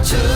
Radio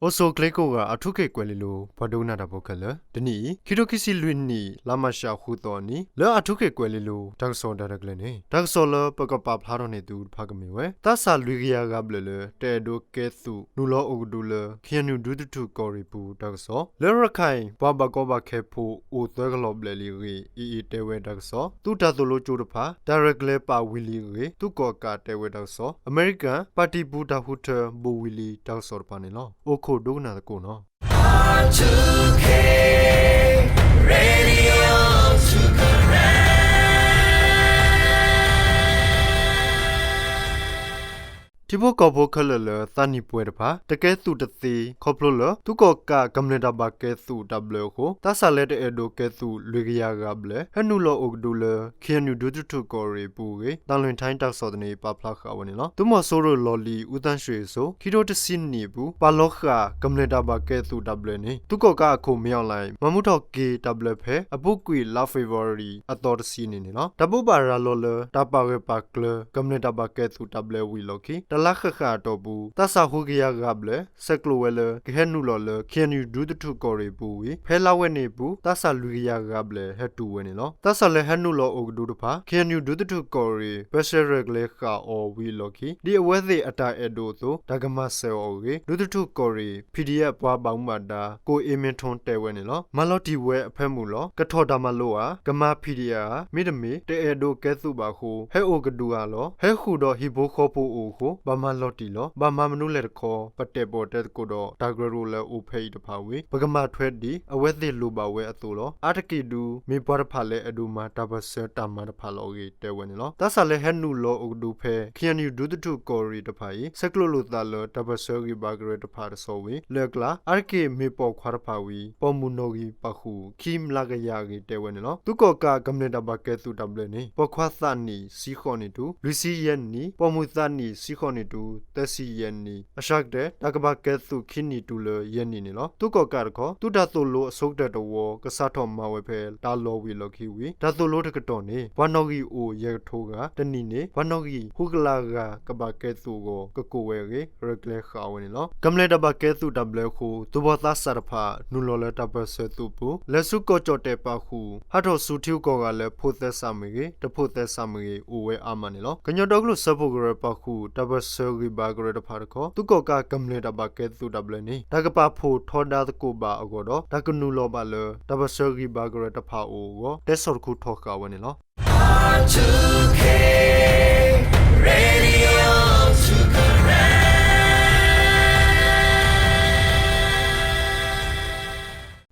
အိၣ်ဆူၣ်ချ့ကိးဂၤ အၣ်ထူခ့ၣ်ကွဲၤလ့လိၤ ပှၤဒိကနၣ်တၢ်ဖိခဲလၢာ်, တနံၤအံၤ ခံထိခံဆံလွံၢ်နံၣ် လါမးရှးဃုသီအနံၤ လၢအၣ်ထူခ့ၣ်ကွဲၤလ့လိၤ တၢ်ကစီၣ်တၢ်ရဲၣ်တၢ်ကျဲၤန့ၣ် တၢ်ကစီၣ်လၢပကပာ်ဖျါထီၣ်န့ၢ်သုတဖၣ်ကမ့ၢ်ဝဲ သးစၢ်လွံၢ်ကယၤဂၤဘျဲၣ်လၢ တအဲၣ်ဒိးကဲသုး နုာ်လီၤအိၣ်ကဒုလၢ ခ့ၣ်အဲၣ်ယူၣ် ဒူသထူၣ်ကီၢ်ရ့ၣ်ပူၤတၢ်ကစီၣ်, လၢရခၢၣ် ပှၤဘၣ်ကီဘၣ်ခဲဖိအိၣ်သၢကလီၤဘျဲၣ်လံအဂ့ၢ် AA တဲဝဲတၢ်ကစီၣ်, သုးတၢ်သိၣ်လိကၠိတဖၣ် တၢ်ရဲၣ်ကျဲၤပာ်ဝံၤလံအဂ့ၢ် သုးကီၣ်ကးတဲဝဲတၢ်ကစီၣ်, အမဲရကၤ ပၣ်တံၣ်ပူၤတၢ်ဃုထၢဘူးဝံၤလံတၢ်ကစီၣ်တဖၣ်န့ၣ်လီၤ. အိၣ်ခိးဒိကနၣ်သကိးနီၤ. ထံဖိကီၢ်ဖိခဲလၢာ်လၢသးနံၣ်ပှဲၤတဖၣ် တကဲသုးတသ့ ခီဖျိလၢ သုးကီၣ်ကးကမျၢၢ်တၢ်ဘၣ်ကဲသုးတၢ်ဘျၢအဃိ သးစၢ်လၢတအဲၣ်ဒိးကဲသုးလွံၢ်ကယၤဂၤဘျဲၣ် ဟဲနုာ်လီၤအိၣ်ကဒုလၢ ခ့ၣ်အဲၣ်ယူၣ် ဒူသထူၣ်ကီၢ်ရ့ၣ်အပူၤအဂ့ၢ် တၢ်လွံၢ်ထါတၢ်ကစီၣ်သန့ ပာ်ဖျါဃာ်ဝဲန့ၣ်လီၤ. သုးမီၤစိရိၤလီၢ်လံၤ အူသၣ်ရွှ့ၣ်အစိၤ ခံထိတဆံနံၣ်အပူၤ ပာ်လီၤဃာ်ကမျၢၢ်တၢ်ဘၣ်ကဲသုးတၢ်ဘျၢန့ၣ် သုးကီၣ်ကးအခိၣ် မ့ၢ်အီၣ်လဲၣ် မၤမူထီၣ်က့ၤတၢ်ဘျၢဖဲ အပူၤကွံာ်လါဖ့ၤဘြူၤအါရံၤ အသီတဆံန့ၣ်န့ၣ်လီၤ. တၢ်ဘိးဘၣ်ရၤလီၤလၢ တၢ်ပာ်ဂၢၢ်ပာ်ကျၢၤ ကမျၢၢ်တၢ်ဘၣ်ကဲသုးတၢ်ဘျၢဝံၤအလီၢ်ခံ တလါဃၣ်ဃၣ်အတီၢ်ပူၤ သးစၢ်ဃုကယၤဂၤဘျဲၣ် ဆဲးကျိးဝဲလၢ ကဟဲနုာ်လီၤလၢ ခ့ၣ်အဲၣ်ယူၣ် ဒူသထူၣ်ကီၢ်ရ့ၣ်အပူၤဝံၤ ဖဲလါဝဲန့ၣ်အပူၤ သးစၢ်လွံၢ်ကယၤဂၤဘျဲၣ် ဟဲတုၤဝဲန့ၣ်လီၤ. သးစၢ်လၢဟဲနုာ်လီၤအိၣ်ကဒုတဖၣ် ခ့ၣ်အဲၣ်ယူၣ် ဒူသထူၣ်ကီၢ်ရ့ၣ် ပၢဆှၢရဲၣ်ကျဲၤဃာ်အီၤဝံၤအလီၢ်ခံ ဒ်အဝဲသ့ၣ်အတၢ်အဲၣ်ဒိးအသိး တၢ်ကမၤစၢၤအီၤအဂ့ၢ် ဒူသထူၣ်ကီၢ်ရ့ၣ် PDF ပှၤဘၣ်မူဘၣ်ဒါ ကိၣ်အ့မ့ထိ တဲဝဲန့ၣ်လီၤ. မၤလီၤတံၢ်ဝဲအဖၢမုၢ်လီၤ. ကထီၣ်တၢ်မၤလိဧါ, ကမၤ PDF ဧါ, မ့တမ့ၢ် တအဲၣ်ဒိးကဲသုးဘၣ်အဃိ ဟဲအိၣ်ကဒုဧါလီၤ. ဟဲဃုာ်ဒီးဟံၣ်ဖိဃီဖိအအိၣ်အဃိ ဘၣ်မၤလီၤတံၢ်လီၤ. ဘၣ်မၤမနုၤလဲၣ်တခီ ပတဲာ်ပီၣ်တဲသကိးဒီး တၢ်ကရၢကရိလၢအိၣ်ဖဲအံၤတဖၣ်ဝံၤ ပကမၤထွဲဒ်အဝဲသ့ၣ်လိၣ်ဘၣ်ဝဲအသိးလီၤ. အါတက့ၢ်ဒု မ့ၢ်ပှၤတဖၣ်လၢအဲၣ်ဒိးမၤတၢ်ပၢၢ်ဆၢတၢ်မၤတဖၣ်လီၤအဂ့ၢ် တဲဝဲန့ၣ်လီၤ. သးစၢ်လၢဟဲနုာ်လီၤအိၣ်ကဒုဖဲ ခ့ၣ်အဲၣ်ယူၣ် ဒူသထူၣ်ကီၢ်ရ့ၣ်တဖၣ်အံၤ ဆဲးကျိးလိာ်သးလၢ တၢ်ပၢၢ်ဆၢဂံၢ်ဘါကရၢတဖၣ်တဆီဝံၤ လၢအကျါ အါတက့ၢ်မ့ၢ်ပိာ်ခွါတဖၣ်ဝံၤ ပိာ်မုၣ်နီၣ်ဂံၢ်ပာ်ဃုာ် ခံမျးကယၤအဂ့ၢ် တဲဝဲန့ၣ်လီၤ. သုးကီၣ်ကးကမျၢၢ်တၢ်ဘၣ်ကဲသုးတၢ်ဘျၢန့ၣ် ပိာ်ခွါသးနံၣ် ဆံဃိးနံၣ်တုၤ လွံၢ်ဆံယဲၢ်နံၣ်, ပိာ်မုၣ်သးနံၣ် ဆံဃိးနံၣ်တုၤ သၢဆံယဲၢ်နံၣ် အစှၤကတၢၢ် တၢ်ကဘၣ်ကဲသုးခံနံၣ်တုၤလၢယဲၢ်နံၣ်န့ၣ်လီၤ. သုးကီၣ်ကးတခီ သုးတၢ်သိၣ်လိအဆိကတၢၢ်တဝီ ကစးထီၣ်မၤဝဲဖဲ တၢ်လီၢ်ဝံၤအလီၢ်ခံဝံၤ တၢ်သိၣ်လိတကတီၢ်န့ၣ် ပှၤနီၣ်ဂံၢ်အိၣ်ယဲၢ်ကထိဂၤ, တနံၣ်န့ၣ် ပှၤနီၣ်ဂံၢ်ဃုကလးဂၤ ကဘၣ်ကဲသုးအဂီၢ် ကကိးဝဲအဂ့ၢ် ရဲၣ်ကျဲၤဃာ်ဝဲန့ၣ်လီၤ. ကမျၢၢ်တၢ်ဘၣ်ကဲသုးတၢ်ဘျၢအဃိ သုးဘီၣ်သးစၢ်တဖၣ် နုာ်လီၤလၢတၢ်ပၢၢ်ဆၢသုးအပူၤ လဲၤဆူကီၢ်ကၠီၣ်တဲၣ်ပာ်ဃုာ် ဟးထီၣ်ဆူထံဂုၤကီၢ်ဂၤလၢ ဖိးသဲစးမ့ၢ်ဂ့ၤ, တဖိးသဲစးမ့ၢ်ဂ့ၤ အိၣ်ဝဲအါမးန့ၣ်လီၤ. ကညီဒီကလုာ်စၢဖှိၣ်ကရၢပာ်ဃုာ် တၢ်ပၢၢ်ဆၢဂံၢ်ဘါကရၢတဖၣ်တခီ သုးကီၣ်ကးကမျၢၢ်တၢ်ဘၣ်ကဲသုးတၢ်ဘျၢန့ၣ် တၢ်ကပာ်ဖှိၣ်ထီဒါသကိးဘၣ်အဂီၢ်ဒီး တၢ်ကနုာ်လီၤဘၣ်လၢ တၢ်ပၢၢ်ဆၢဂံၢ်ဘါကရၢတဖၣ်အိၣ်အဂီၢ် တဲဆီၣ်တခူထီၣ်ဃာ်ဝဲန့ၣ်လီၤ.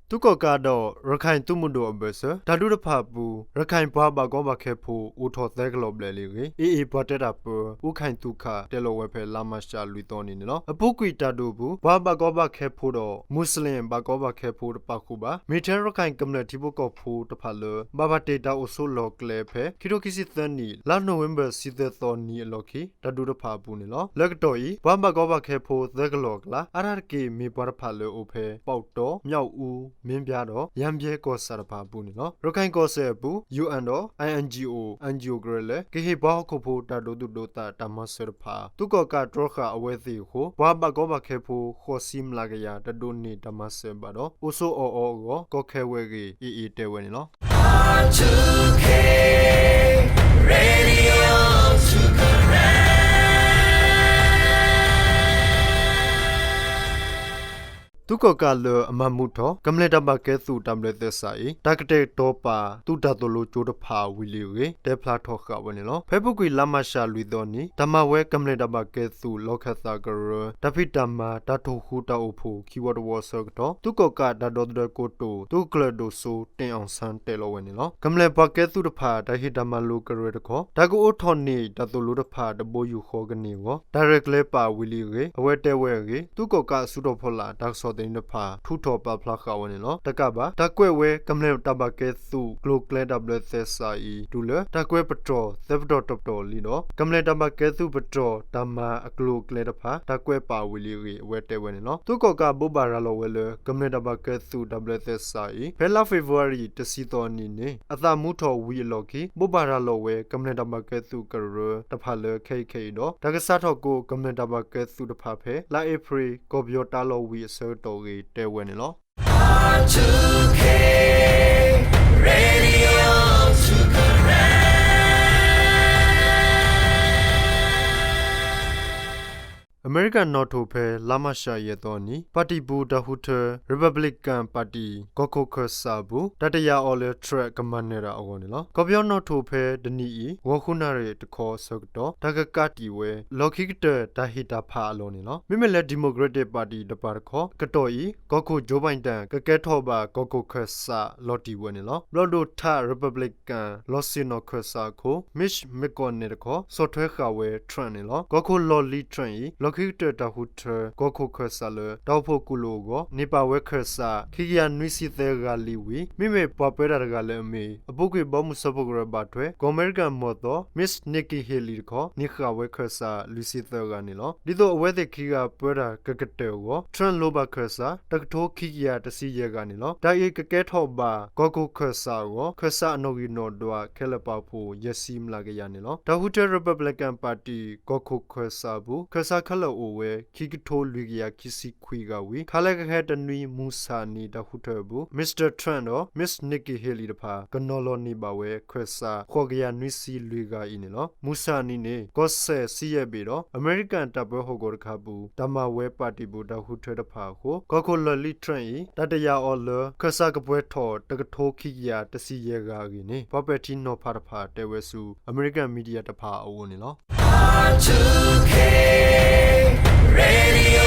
သုးကီၣ်ကးဒီး ရခၢၣ်သုးမုၢ်ဒိၣ်အဘၢၣ်စၢၤ တၢ်ဒုးတဖၣ်အပူၤ ရခၢၣ်ပှၤဘၣ်ကီဘၣ်ခဲဖိ အိၣ်ထီၣ်သၢကလီၤဘျဲၣ်လံအဂ့ၢ် AA ပှၤတဲတၢ်ပၢ အူခၢၣ်သူၣ်ခၣ် တဲလီၤဝဲဖဲလါမးရှးလွံၢ်သီနံၤန့ၣ်လီၤ. အပူၤကွံာ်တၢ်ဒုးအပူၤ ပှၤဘၣ်ကီဘၣ်ခဲဖိဒီး မူးစလ့ၣ်ဘၣ်ကီဘၣ်ခဲဖိတပာ်ဃုာ်ဘၣ် မ့ၢ်ထဲရခၢၣ်ကမျၢၢ်ထံဖိကီၢ်ဖိတဖၣ်လၢ ဘၣ်ပာ်တ့ၢ်တၢ်အိၣ်ဆိးလီၢ်ကျဲဖဲ ခံထိခံဆံသၢနံၣ် လါနိၣ်ဝ့ဘၢၣ် ဆံသၢသီနံၤအလီၢ်ခံ တၢ်ဒုးတဖၣ်အပူၤန့ၣ်လီၤ. လၢကတီၢ်အံၤ ပှၤဘၣ်ကီဘၣ်ခဲဖိသၢကလီၤအကျါ အါတက့ၢ်မ့ၢ်ပှၤတဖၣ်လၢအိၣ်ဖဲ ပီၣ်တီၣ်, မၠၣ်အူ, မ့ၢ်ဘၠါဒီး ယၣ်ဘျဲၣ်ကီၢ်ဆၣ်တဖၣ်အပူၤန့ၣ်လီၤ. ရခၢၣ်ကီၢ်စဲၣ်အပူၤ UN ဒီး INGO, NGO ကရၢလၢ ကဟ့ၣ်ပှၤဟီၣ်ခိၣ်ဖိတၢ်ဒိသူၣ်ဒိသးတၢ်မၤစၢၤတဖၣ် သုးကီၣ်ကးတြီဃာ်အဝဲသ့ၣ်အဃိ ပှၤဘၣ်ကီဘၣ်ခဲဖိ ဃိးဆံမျးကယၤ တဒိးန့ၢ်တၢ်မၤစၢၤဘၣ်ဒီး အိၣ်ဆိးအီၣ်အီအဂီၢ် ကီခဲဝဲအဂ့ၢ် AA တဲဝဲန့ၣ်လီၤ. သုးကီၣ်ကးလၢအမၤမူထီၣ် ကမျၢၢ်တၢ်ဘၣ်ကဲသုးတၢ်ဘျၢသဲစးအံၤ တၢ်ကတဲာ်ကတီၤပာ် သုးတၢ်သိၣ်လိကၠိတဖၣ်ဝံၤလံအဂ့ၢ် တဲဖျါထီၣ်ဃာ်ဝဲန့ၣ်လီၤ. ဖဲအပူၤကွံာ်လါမးရှးလွံၢ်သီနံၤ တၢ်မၤဝဲကမျၢၢ်တၢ်ဘၣ်ကဲသုးလီၢ်ခၢၣ်သးကရၢ တၢ်ဖံးတၢ်မၤ တၢ်ထိၣ်ဃူတၢ်အိၣ်ဖှိၣ် ခံဝီတဝီအဆၢကတီၢ် သုးကီၣ်ကးတၢ်ဒီသဒၢကိတိာ် သုးကကျၢၢ်ဒိၣ်စိ တင်အောင်စန်း တဲလီၤဝဲန့ၣ်လီၤ. ကမျၢၢ်ပှၤကဲသုးတဖၣ် တၢ်ဟ့ၣ်တၢ်မၤလိကရၢတခီ တၢ်ကအိးထီၣ်န့ၢ်တၢ်သိၣ်လိတဖၣ် တဘိယူၢ်ဃီကန့ၢ်အဂီၢ် တၢ်ရဲၣ်ကျဲၤပာ်ဝံၤလံအဂ့ၢ် အဝဲတဲဝဲအဂ့ၢ် သုးကီၣ်ကးအစုတီၤဖီလာ် တၢ်ကစီၣ် တၢ်ကစီၣ်သန့တဖၣ် ထုးထီၣ်ပာ်ဖျါဃာ်ဝဲန့ၣ်လီၤ. တကးဘၣ် တၢ်ကွဲးဝဲကမျၢၢ်တၢ်ဘၣ်ကဲသုးကျိၤကျဲတၢ်ဘျၢသဲစးအံၤ တုၤလၢတၢ်ကွဲးပတြီၤသၢပတီၢ်တပတီၢ်လံဒီး ကမျၢၢ်တၢ်ဘၣ်ကဲသုးပတြီၤတၢ်မၤအကျိၤအကျဲတဖၣ် တၢ်ကွဲးပာ်ဝံၤလံအဂ့ၢ် အဝဲတဲဝဲန့ၣ်လီၤ. သုးကီၣ်ကးဘိးဘၣ်ရၤလီၤဝဲလၢ ကမျၢၢ်တၢ်ဘၣ်ကဲသုးတၢ်ဘျၢသဲစးအံၤ ဖဲလါဖ့ၤဘြူၤအါရံၤ တဆံသီအနံၤန့ၣ် အသးမူထီၣ်ဝံၤအလီၢ်ခံ ဘိးဘၣ်ရၤလီၤဝဲ ကမျၢၢ်တၢ်ဘၣ်ကဲသုးကရၢတဖၣ်လၢခဲအံၤခဲအံၤဒီး တၢ်ကစးထီၣ်ကိးကမျၢၢ်တၢ်ဘၣ်ကဲသုးတဖၣ်ဖဲ လါအ့ဖြ့ၣ် ကီၢ်ပယီၤတၢ်လီၢ်ဝံၤအဆၢကတီၢ်အဂ့ၢ် တဲဝဲန့ၣ်လီၤ. အမဲရကၤနီၣ်ထိၣ်ဖဲ လါမးရှး ယဲၢ်သီအနံၤ ပၣ်တံၣ်ပူၤတၢ်ဃုထၢ Republican ပၣ်တံၣ် ကီၢ်ခိၣ်ခၢၣ်စးအပူၤ တၢ်တယာ်အီၤလၢ Trump ကမၤနၢၤတၢ်အဂီၢ်န့ၣ်လီၤ. ကီၢ်ပယီၤနီၣ်ထိၣ်ဖဲတနံၤအံၤ ဂီၤဃုနၣ်ရံၣ်တခီအဆၢကတီၢ် တၢ်ကကးတံာ်ဝဲ လီၢ်ခံကတၢၢ်တၢ်ဟ့ၣ်တၢ်ဖးအလီၢ်န့ၣ်လီၤ. မ့မ့ၢ်လၢ Democratic ပၣ်တံၣ်တပၣ်တခီ ကတီၢ်အံၤ ကီၢ်ခိၣ် Joe Biden ကကဲထီၣ်ဘၣ် ကီၢ်ခိၣ်ခၢၣ်စးလီၤတံၢ်ဝဲန့ၣ်လီၤ. ဘျီၣ်ဒိၣ်ထး Republican လီၢ်ဆ့ၣ်နီၤခၢၣ်စးအခိၣ် Mitch McConnell တခီ ဆီၣ်ထွဲဃာ်ဝဲ Trump န့ၣ်လီၤ. ကီၢ်ခိၣ်လီၢ်လံၤ Trump အံၤ လီၢ်ခံကတၢၢ်တၢ်ဃုထၢ ကီၢ်ခိၣ်ခၢၣ်စးလၢ တၢ်အိၣ်ဖှိၣ်ကူၣ်လိာ်အဂီၢ် န့ၢ်ပာ်ဝဲခၢၣ်စး ခံကယၤနွံဆံသၢဂၤလံဝံၤ မ့မ့ၢ်ပှၤပၢတၢ်တဂၤလၢအမ့ၢ် အပူၤကွံာ်ဘီမုၢ်စၢဖှိၣ်ကရၢဘၣ်ထွဲ ကီၢ်အမဲရကၤမီၢ်သီ Miss Nikki Haley တခီ န့ၢ်ဃာ်ဝဲခၢၣ်စး လွံၢ်ဆံသၢဂၤန့ၣ်လီၤ. ဒ်သိးအဝဲသ့ၣ်ခံဂၤပၢတၢ်ကကတၢၢ်အဂီၢ် Trump လိၣ်ဘၣ်ခၢၣ်စး တကထိခံကယၤတဆံယဲၢ်ဂၤန့ၣ်လီၤ. တၢ်အံၤကကဲထီၣ်ဘၣ် ကီၢ်ခိၣ်ခၢၣ်စးအဂီၢ် ခၢၣ်စးအနီၣ်ဂံၢ်နီၣ်ဒွးခဲလၢာ်ပာ်ဖှိၣ် ယဲၢ်ဆံမျးကယၤန့ၣ်လီၤ. တၢ်ဃုထၢ Republican ပၣ်တံၣ် ကီၢ်ခိၣ်ခၢၣ်စးအပူၤ ခၢၣ်စးခဲလၢာ်အိၣ်ဝဲ ခံကထိလွံၢ်ကယၤခံဆံခွံဂၤဝံၤ ခါလၢကဟဲတနွံ မုၢ်ဆၣ်နံၤတၢ်ဃုထၢအပူၤ Mister Trump ဒီး Miss Nikki Haley တဖၣ် ကနီၤလီၤန့ၢ်ဘၣ်ဝဲ ခၢၣ်စး ဃိးကယၤနွံဆံလွံၢ်ဂၤအံၤန့ၣ်လီၤ. မုၢ်ဆၣ်နံၤန့ၣ် ကီၢ်စဲၣ်ဆံယဲၢ်ဘ့ၣ်ဒီး အမဲရကၤတၢ်ပၢဟီၣ်ကဝီၤတခါပူၤ တၢ်မၤဝဲပၣ်တံၣ်ပူၤတၢ်ဃုထၢတဖၣ်အဃိ ကီၢ်ခိၣ်လီၢ်လံၤ Trump အံၤ တၢ်တယာ်အီၤလၢ ခၢၣ်စးကပှဲၤထီၣ် တကထိခံကယၤတဆံယဲၢ်ဂၤအဂ့ၢ်န့ၣ် ပှၤပဲာ်ထံနီၤဖးတဖၣ် တဲဝဲဆူ အမဲရကၤ media တဖၣ်အအိၣ်န့ၣ်လီၤ.